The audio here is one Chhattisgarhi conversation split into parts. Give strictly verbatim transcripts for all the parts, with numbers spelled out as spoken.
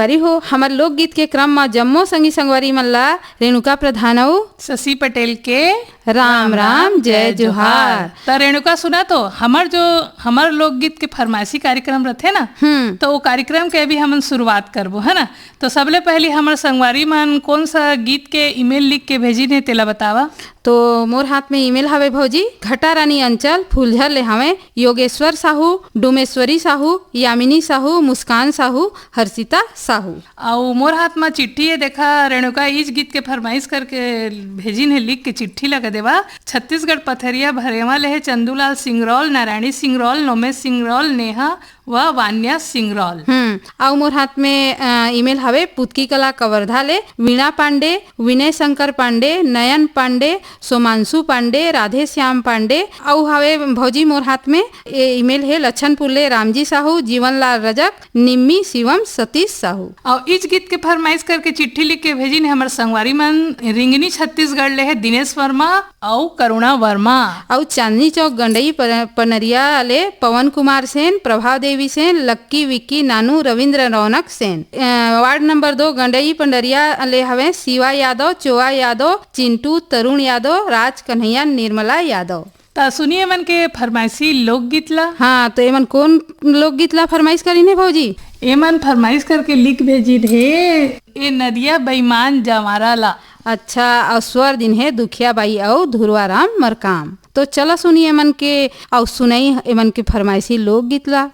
अरे हो, हमर लोकगीत के क्रम म जम्मो संगी संगवारी मन ला रेणुका प्रधान अउ शशि पटेल के राम राम, जय जोहार। त रेणुका, सुना तो, हमर जो, हमर लोकगीत के फरमाइशी कार्यक्रम रथे ना, हम्म। तो वो कार्यक्रम के अभी हमन शुरुआत करबो, है ना? तो सबले पहली हमर संगवारी मन कौन सा गीत के ईमेल लिख के भेजिन हे, तेला बतावा। तो मोर हाथ में ईमेल हवे भौजी, घटारानी अंचल फुलझर ले हवे, योगेश्वर साहू, डुमेश्वरी साहू, यामिनी साहू, मुस्कान साहू, हर्षिता साहू। अउ मोर हाथ म चिट्ठी हे, देखा रेणुका, इज गीत के फरमाइश करके भेजिन हे, लिख के चिट्ठी लगा देवा। छत्तीसगढ़ पथरिया भरेवा ले हे चंदूलाल सिंगरौल, नारायणी सिंगरौल, नोमेश सिंगरौल, नेहा व वान्या सिंगरौल। हम्म, अउ मोर हाथ में, अ, ईमेल हवे पुतकी कला कवर्धा ले वीणा पांडे, विनय शंकर पांडे, नयन पांडे, सोमांशु पांडे, राधे श्याम पांडे। अउ हवे भौजी मोर हाथ में, ये ईमेल हे लक्षनपुर ले रामजी साहू, जीवनलाल रजक, निम्मी शिवम सतीश साहू। अउ इज गीत के फरमाइश करके चिट्ठी लिख के भेजिन हे हमर संगवारी मन, रिंगनी छत्तीसगढ़ ले हे दिनेश वर्मा अउ करुणा वर्मा। अउ चांदनी चौक गंडई पर-, पनरिया ले पवन कुमार सेन, प्रभा देवी सेन, लक्की विक्की नानू, रविंद्र रौनक सेन। अ, वार्ड नंबर दो गंडई पंडरिया ले हवे शिवा यादव, चोआ यादव, चिंटू, तरुण यादव, राज कन्हैया, निर्मला यादव। त सुनिए मन के फरमाइशी लोकगीत ला। हाँ, तो एमन कौन लोकगीत ला फरमाइश करीन हे भौजी? एमन फरमाइश करके लिख भेजिन हे, ए नदिया बेईमान जंवारा ला। अच्छा, अउ स्वर दिन हे दुखिया बाई अउ धुरवा राम मरकाम। तो चला सुनिए एमन के, अउ सुनई एमन के फरमाइशी लोकगीत ला।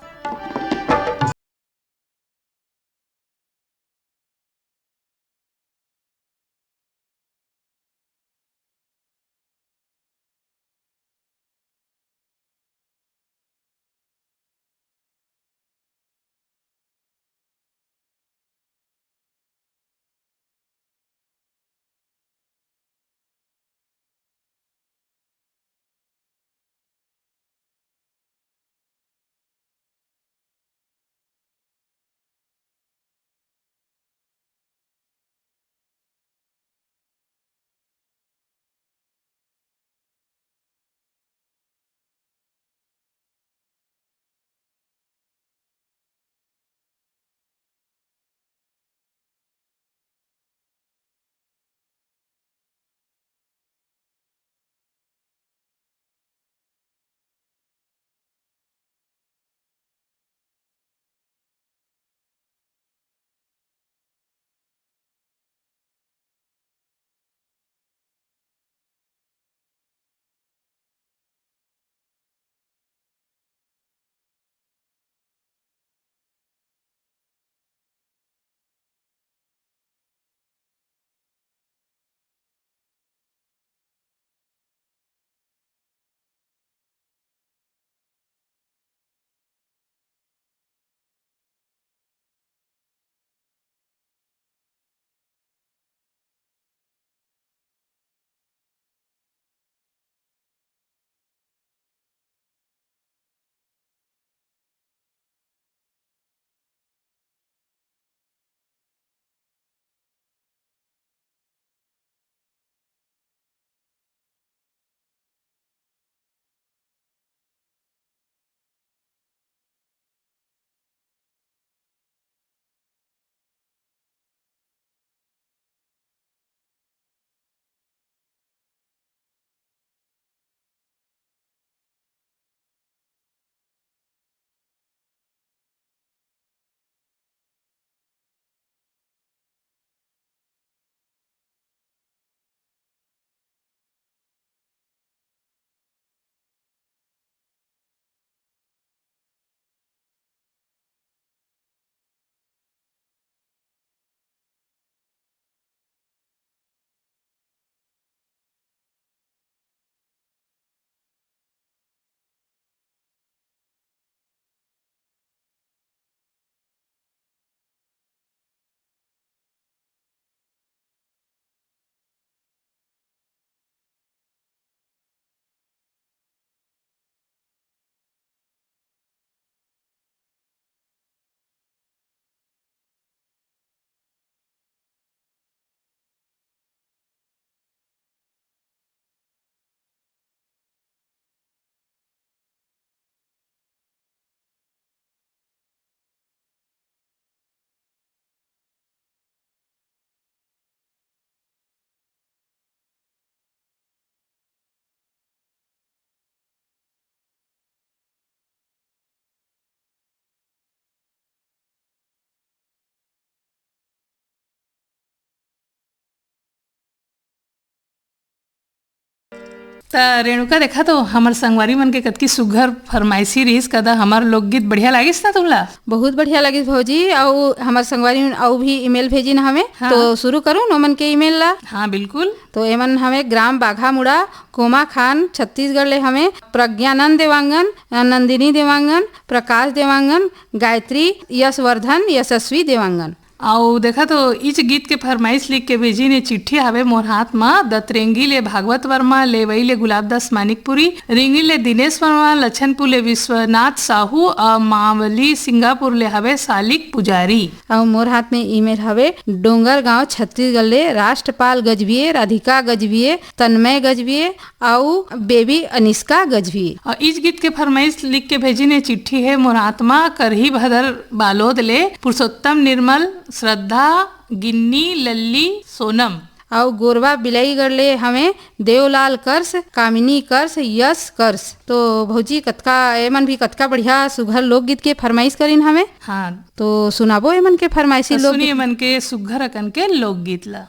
त रेणुका, देखा तो हमर संगवारी मन के कतकी सुघर फरमाइशी रहिस, कदा हमर लोकगीत बढ़िया लागिस ना तुमला? बहुत बढ़िया लागिस भौजी। अउ हमर संगवारी मन अउ भी ईमेल भेजिन हवे, हाँ। तो शुरू करूँ ओमन के ईमेल ला। हाँ, बिल्कुल। तो एमन हवे ग्राम बाघामुड़ा, कोमाखान, छत्तीसगढ़ ले हवे। प्रज्ञानंद देवांगन, नंदिनी देवांगन, प्रकाश देवांगन, गायत्री, यशवर्धन, यशस्वी देवांगन। अउ देखा तो इच गीत के फरमाइश लिख के भेजिन हे चिट्ठी हवे मोर हाथ म, दतरेंगी ले भागवत वर्मा, लेवई ले गुलाब दास मानिकपुरी, रिंगी ले दिनेश वर्मा, लछनपुर ले विश्वनाथ साहू, अउ मावली सिंगापुर ले हवे सालिक पुजारी। अउ मोर हाथ में ईमेल हवे डोंगरगांव छत्तीसगढ़ ले राष्ट्रपाल गजभिये, राधिका गजभिये, तन्मय गजभिये, अउ बेबी अनिष्का गजभिये। अउ इच गीत के फरमाइश लिख के भेजिन हे चिट्ठी हे मोर हाथ म, करही भदर बालोद ले पुरुषोत्तम निर्मल, श्रद्धा, गिन्नी, लल्ली, सोनम। अउ गोरवा बिलाईगढ़ ले हवे देवलाल कर्स, कामिनी कर्स, यश कर्स। तो भौजी, कतका एमन भी कतका बढ़िया सुघर लोकगीत के फरमाइश करिन हवे। हाँ। तो सुनाबो एमन के फरमाइशी तो लोकगीत। सुनिए एमन के सुघर अकन के लोकगीत ला।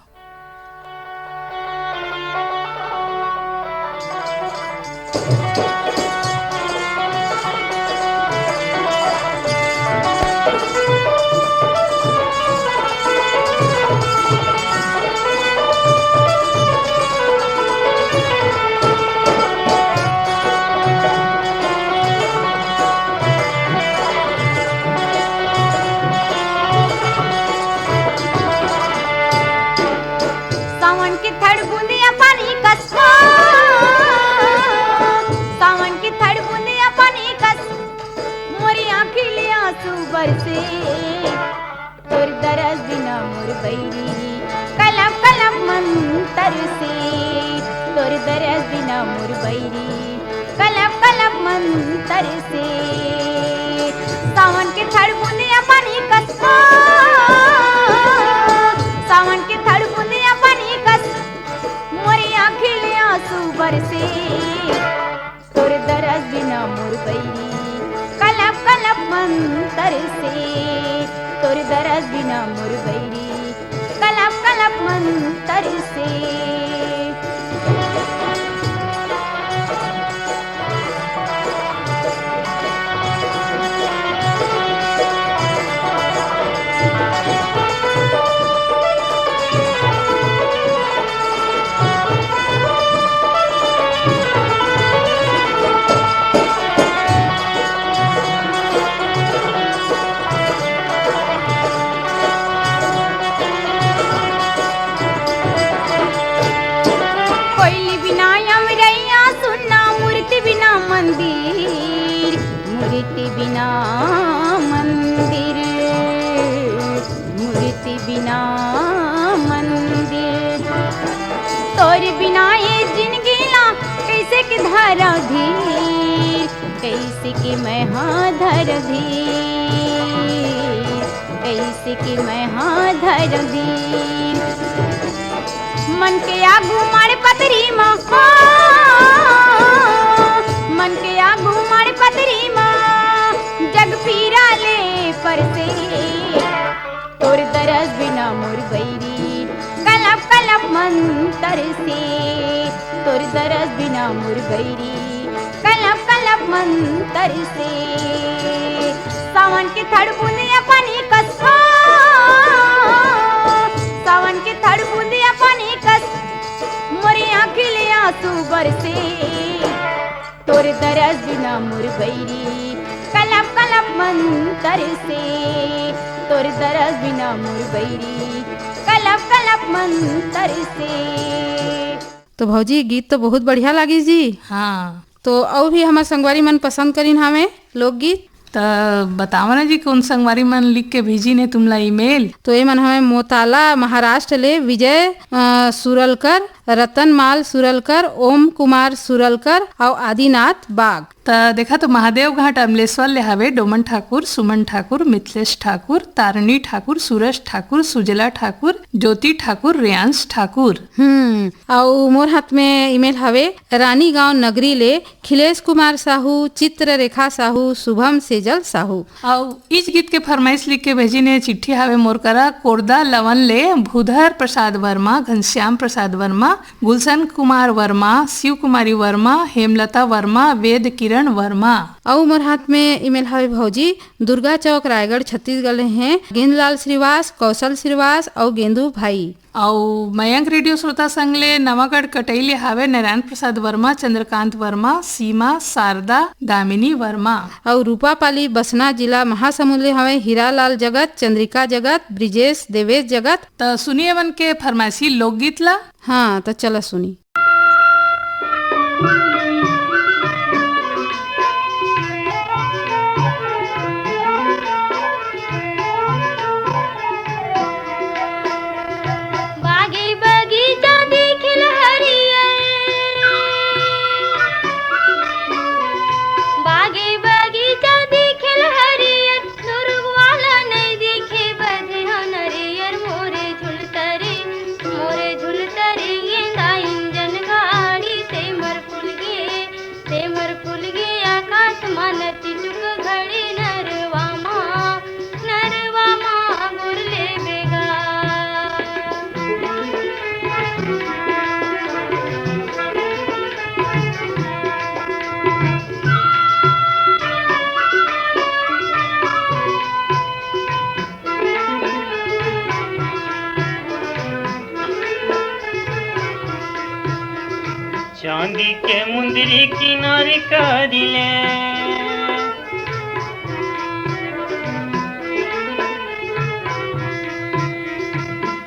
सावन के थड़ बूंदिया पानी कस, सावन के थड़ बूंदिया पानी कस, मोरी आँखी ले आंसू बरसे। तोर दरस बिना मोर बैरी कलप कलप मन तरसे। तोर दरस बिना मोर बैरी कलप कलप मन तरसे। सावन के थड़ बूंदिया पानी कस, सावन के थड़ बूंदिया पानी कस, मोरी आँखी ले आंसू बरसे। तोर दरस बिना मोर बैरी कलप कलप मन तरसे। तोर दरस बिना मोर बैरी कलप कलप मन तरसे। कोइली बिना अमरैया सुन्ना, मूर्ति बिना मंदिर, मूर्ति बिना मंदिर, मूर्ति बिना मंदिर। तोर बिना ये जिंदगी ला कैसे के धरव धीर, कैसे के मैं हा धर धीर, कैसे के मैं हा धर धीर। मन के आगू माड़ पतरी मा, मन के आगू माड़ पतरी मा, जग पीरा ले परसे। तोर दरस बिना मोर बैरी कलप कलप मन तरसे। तोर दरस बिना मोर बैरी कलप कलप मन तरसे। सावन के थड़ बूंदिया पानी कस, सावन के थड़ बूंदिया पानी कस, मोरी आँखी ले आंसू बरसे। तोर दरस बिना मोर बैरी कलप कलप मन तरसे। तोर दरस बिना मोर बैरी कलप कलप मन तरसे। तो भौजी, गीत तो बहुत बढ़िया लागिस जी। हाँ। तो अउ भी हमर संगवारी मन पसंद करिन हावे लोकगीत। त बतावा ना जी, कोन संगवारी मन लिख के भेजिन हे तुमला ईमेल? तो ये मन हवे मोताला, महाराष्ट्र ले विजय, अ, सुरलकर, रतन माल सुरलकर, ओम कुमार सुरलकर अउ आदिनाथ बाग। त देखा तो महादेव घाट अमलेश्वर ले हावे डोमन ठाकुर, सुमन ठाकुर, मिथलेश ठाकुर, तारणी ठाकुर, सूरज ठाकुर, सुजला ठाकुर, ज्योति ठाकुर, रेयांश ठाकुर। हम्म, अउ मोर हाथ में ईमेल हवे रानी गांव नगरी ले खिलेश कुमार साहू, चित्ररेखा साहू, शुभम सेजल साहू। अउ इस गीत के फरमाइश लिख के भेजिन हे चिट्ठी हावे मोर करा कोरदा लवन ले भूधर प्रसाद वर्मा, घनश्याम प्रसाद वर्मा, गुलशन कुमार वर्मा, शिव कुमारी वर्मा, हेमलता वर्मा, वेद किरण वर्मा। अउ मोर हाथ में ईमेल हवे भौजी दुर्गा चौक रायगढ़ छत्तीसगढ़ ले हे गेंदलाल श्रीवास, कौशल श्रीवास अउ गेंदू भाई। अउ मयंक रेडियो श्रोता संघ ले नवागढ़ कटई ले हावे नारायण प्रसाद वर्मा, चंद्रकांत वर्मा, सीमा, शारदा, दामिनी वर्मा। अउ रूपापाली बसना जिला महासमुंद ले हवे हीरालाल जगत, चंद्रिका जगत, ब्रिजेश, देवेश जगत। त सुनिए मन के फरमाइशी लोकगीत ला। हाँ, त चला सुनी। बागी बगीचा दिखिल हरियर, बागी बगीचा दिखिल हरियर, दुरुग वाला नहीं दिखे बधे हो नरियर, मोरे झुलतरी, मोरे झुलतरी गेंदा इंजन गाड़ी, सेमर फूल गे, सेमर फूल गे आकाश मा न चिटुक घड़ी, नरवा मा, नरवा मा गोर ले बेगा। चांदी के मुंदरी किनारी करिले,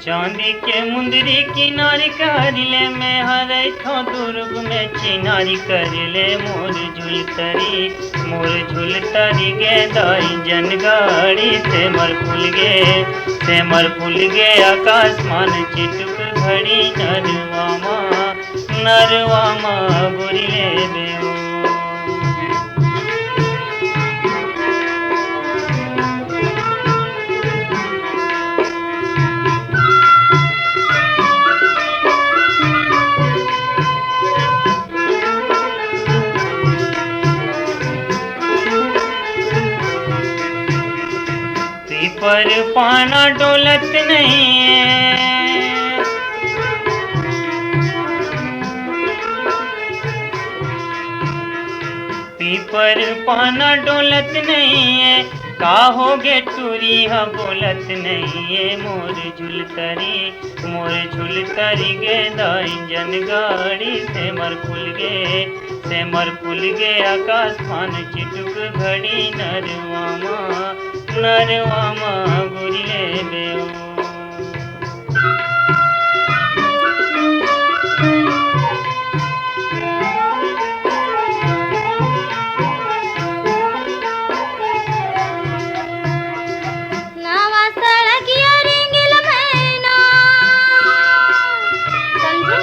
चांदी के मुंदरी किनारी करिले, मैं हरैथो दुर्ग में चिनारी करिले, मोर झुलतरी, मोर झुलतरी गेंदा इंजन गाड़ी, सेमर फूल गे, सेमर फूल गे आकाश मा न चिटुक घड़ी, नरवा मा, नरवा मा गोरी ले बेओ। पीपर पाना डोलत नहीं है, पीपर पाना डोलत नहीं है, का हो गे टूरी ह बोलत नहीं है, मोर झुलतरी, मोर झुलतरी गेंदा इंजन गाड़ी, सेमर फूल गे, सेमर फूल गे आकाश मा न चिटुक घड़ी, नरवा मा, नरवा मा गोरी ले बेओ। नवा सड़किया रेंगेल मैना, समझे?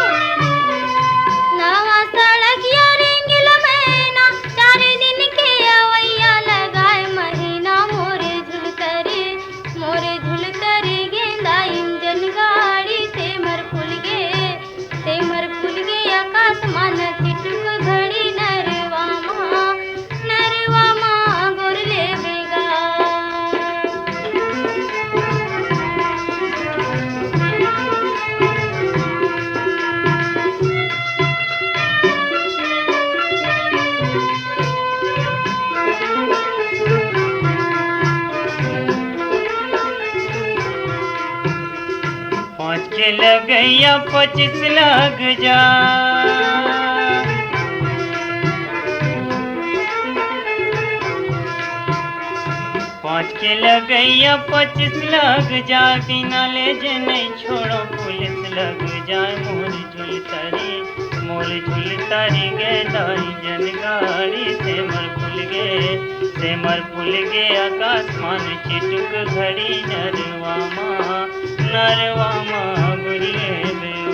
नवा सड़किया रेंगेल मैना, चार दिन के अवैया लगाए महीना, मोरे झुलतरी, मोरे झुलतरी गेंदा इंजन गाड़ी, सेमर फूल गे, सेमर फूल गे आकाश मा न चिटुक घड़ी, नरवा मा, नरवा मा गोर ले बेगा। पाँच के लगैया पच्चीस लग जा, पाँच के लगैया पच्चीस लग जा, बिना ले जे नहीं छोड़ो पुलिस लग जाए, मोर झुलतरी, मोर झुलतरी गेंदा इंजन गाड़ी, सेमर फूल गे, सेमर फूल गे आकाश मा न चिटुक घड़ी, नरवा मा, नरवा मा गोरी ले बेओ।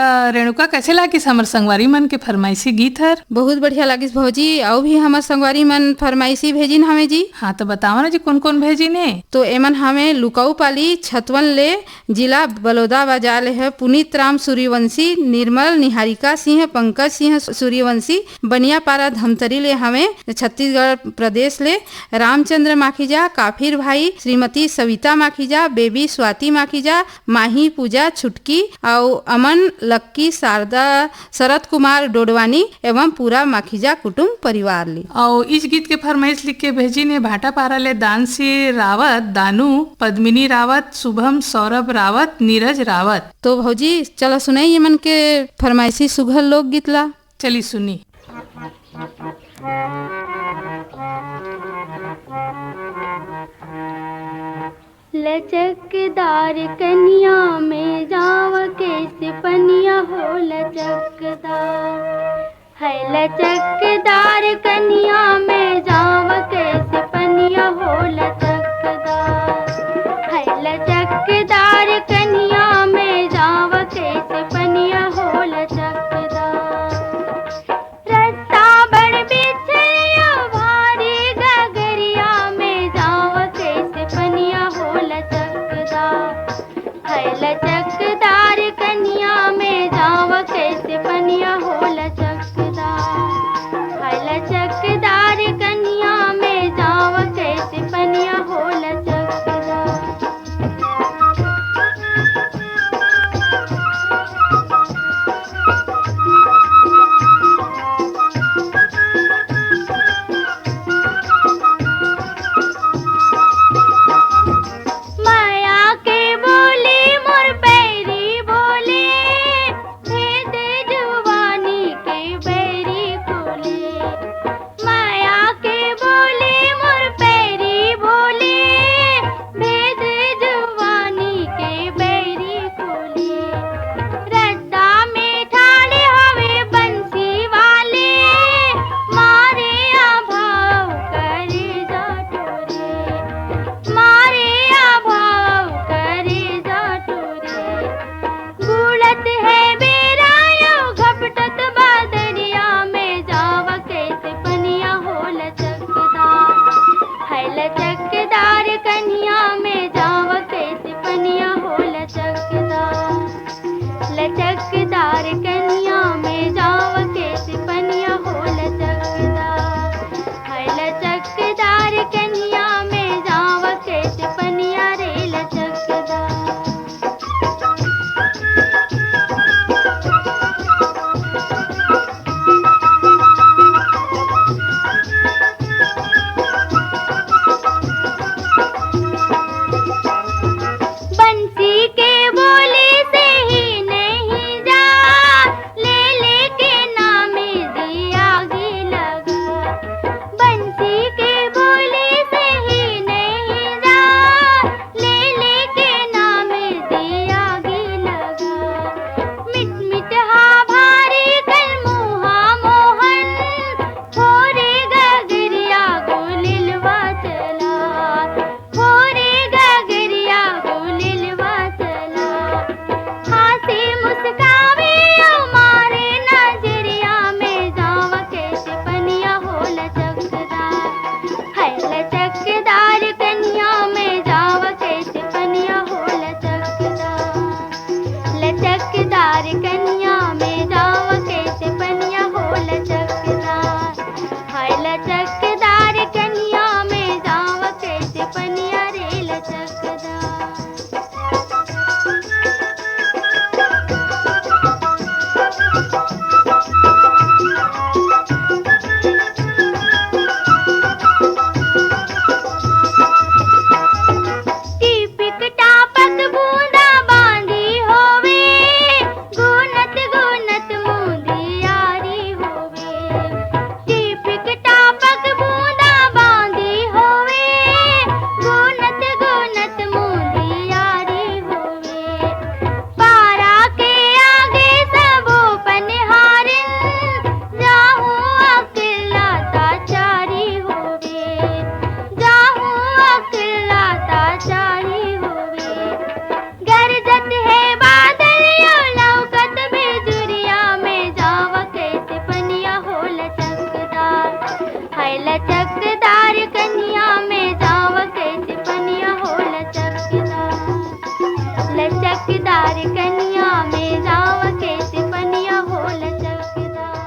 अ, रेणुका, कैसे लागिस हमर संगवारी मन के फरमाइशी गीत हर? बहुत बढ़िया लागिस भौजी। अउ भी हमर संगवारी मन फरमाइशी भेजिन हवे जी। हाँ, तो बतावा ना जी, कौन कौन भेजिन हे? तो एमन हवे लुकाऊ पाली छतवन ले, जिला बलौदा बाजार ले है पुनीत राम सूर्यवंशी, निर्मल निहारिका सिंह, पंकज सिंह सूर्यवंशी, बनियापारा धमतरी ले हवे छत्तीसगढ़ प्रदेश ले, रामचंद्र माखीजा, काफिर भाई, श्रीमती सविता माखीजा, बेबी स्वाति माखीजा, माही पूजा छुटकी अउ अमन लक्की शारदा, शरद कुमार डोडवानी एवं पूरा माखीजा कुटुंब परिवार ले। अउ इस गीत के फरमाइश लिख के भेजिन हे भाटापारा ले दानसी रावत, दानू, पद्मिनी रावत, शुभम, सौरभ रावत, नीरज रावत। तो भौजी, चला सुनाई ये मन के फरमाइशी सुघर लोकगीत ला। चली सुनी। लचकदार कनिया में जाव, कैसे पनिया हो लचकदार। है लचकदार कनिया में जाव, कैसे पनिया हो लचकदार। है लचकदार कनिया में जाव, कैसे पनिया हो लचकदार। रस्ता बड़ बिछरिया भारी गगरिया में जाव, कैसे पनिया हो लचकदार। है लचकदार कनिया में जाव, कैसे पनिया हो लचकदार। है लचकदार कनिया में जाव, कैसे पनिया हो लचकदार। माया के बोली मोर बैरी बोली, भेद जुबानी के बैरी खोली। माया के बोली मोर बैरी बोली, भेद जुबानी के बैरी खोली। रद्दा में ठाड़े हवे बंसी वाले, मारे अभाव करे जा टोरे। मारे अभाव करे जा टोरे। बूड़त है बेरा यो घपटत बादरिया में जाव, कैसे पनिया हो लचकदार। है लचकदार कनिया में जाव, कैसे पनिया हो लचकदार। लचकदार कनिया में जाव, कैसे पनिया हो लचकदार। है लचकदार कनिया में जाव, कैसे पनिया रे लचकदार। बंसी के बोली से ही नहीं जा, ले लेके नाम दिया गी लगा। बंसी के बोली से ही नहीं जा, ले लेके नाम दिया गी लगा। मिट मिट हा भारी कल मुहा मोहन, फोरे गगरिया गुलिलवा चला। फोरे गगरिया गुलिलवा चला। हासे मुस्कावे अउ मारे नजरिया में जाव, कैसे पनिया हो लचकदार। है लचकदार कनिया में जाव, कैसे पनिया हो लचकदार। लचकदार कनिया में जाव, कैसे पनिया हो लचकदार। हाय लचकदार कनिया में जाव, कैसे पनिया रे लचकदार। टिपिक टापक बूंदा बांदी होवे, गुन किदार कनिया में जाव के टिपनिया भोल चौकीदार।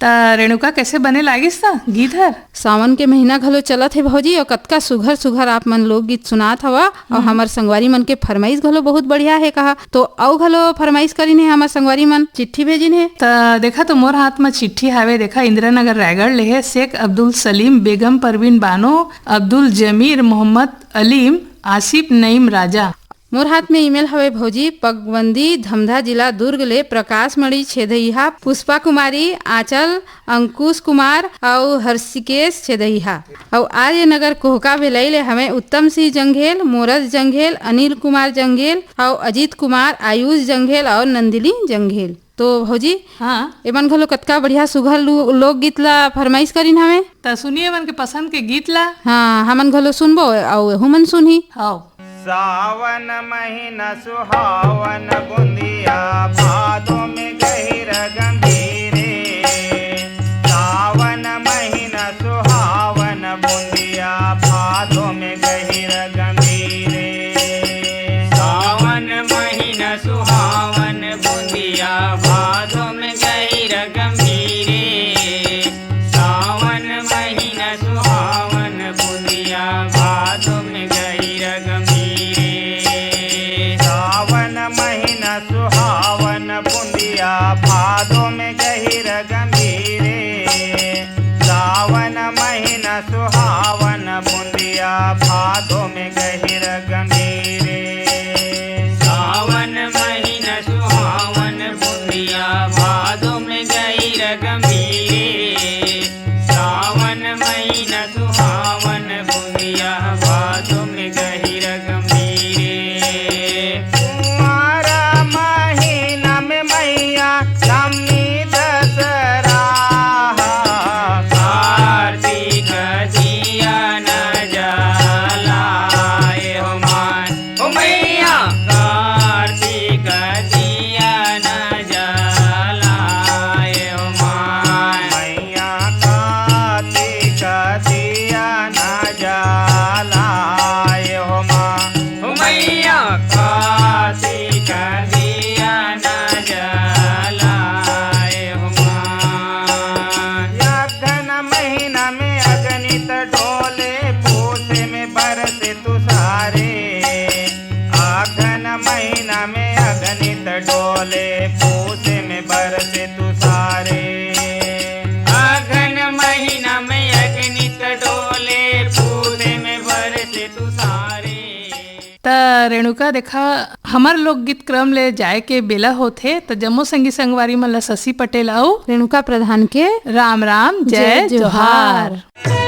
त रेणुका, कैसे बने लागिस त गीत हर? सावन के महीना घलो चलत हे भौजी, अउ कतका सुघर सुघर आप मन लोकगीत सुनात हवा, अउ हम्म। हमर संगवारी मन के फरमाइश घलो बहुत बढ़िया हे कहा। तो अउ घलो फरमाइश करिन हे हमर संगवारी मन, चिट्ठी भेजिन हे। त देखा तो मोर हाथ म चिट्ठी हावे, देखा इंदिरा नगर रायगढ़ ले हे, शेख अब्दुल सलीम, बेगम परवीन बानो, अब्दुल जमीर, मोहम्मद अलीम, आसिफ नईम राजा। मोर हाथ में ईमेल हवे भौजी, पगबंदी धमधा जिला दुर्ग ले प्रकाश मणि छेदइहा, पुष्पा कुमारी, आंचल, अंकुश कुमार अउ हर्षिकेश छेदइहा, अउ आर्य नगर कोहका भिलाई ले हवे उत्तम सिंह जंघेल, मोरज जंघेल, अनिल कुमार जंघेल अउ अजीत कुमार, आयुष जंघेल अउ नंदिनी जंघेल। तो भौजी, हाँ। एमन घलो कतका बढ़िया सुघर लु-, लोकगीत ला फरमाइश करिन हवे। त सुनिए एमन के पसंद के गीत ला। हाँ, हमन घलो सुनबो अउ एहू मन सुनही। हव। सावन महीना सुहावन, बुंदिया भादो में गहिर गंभीरे। सावन महीना सुहावन, बुंदिया भादो में गहिर गंभीरे। सावन महीना सुहावन, बुंदिया भादो में गहिर गंभीरे। सावन महीना सुहावन, बुंदिया भादो में गहिर गंभीरे। सावन महीना सुहावन, बुंदिया भादो में गहिर गंभीरे। सावन महीना सुहावन, बुंदिया भादो में गहिर गंभीरे। सावन महीना सुहावन, बुंदिया भादो में गहिर गंभीरे। सावन महीना सुहावन, बुंदिया भादो में गहिर गंभीरे। कुंवारा महीना में मैया लम्मी दसरा, कार्तिक जिया न जलाए हो माय। ओ मैया, कार्तिक जिया न जलाए हो माय। मैया, कार्तिक जिया न जलाए हो माय। ओ मैया, कार्तिक जिया न जलाए हो माय। अगहन महीना में अगनित डोले, पूसे में बरसे तुसारे। अगहन महीना में अगनित डोले, पूसे में बरसे तुसारे। अगहन महीना में अगनित डोले, पूसे में बरसे तुसारे। त रेणुका, देखा, हमर लोकगीत क्रम ले जाए के बेला होथे, त जम्मो संगी संगवारी मन ला शशि पटेल अउ रेणुका प्रधान के राम राम, जय जय जोहार। जोहार।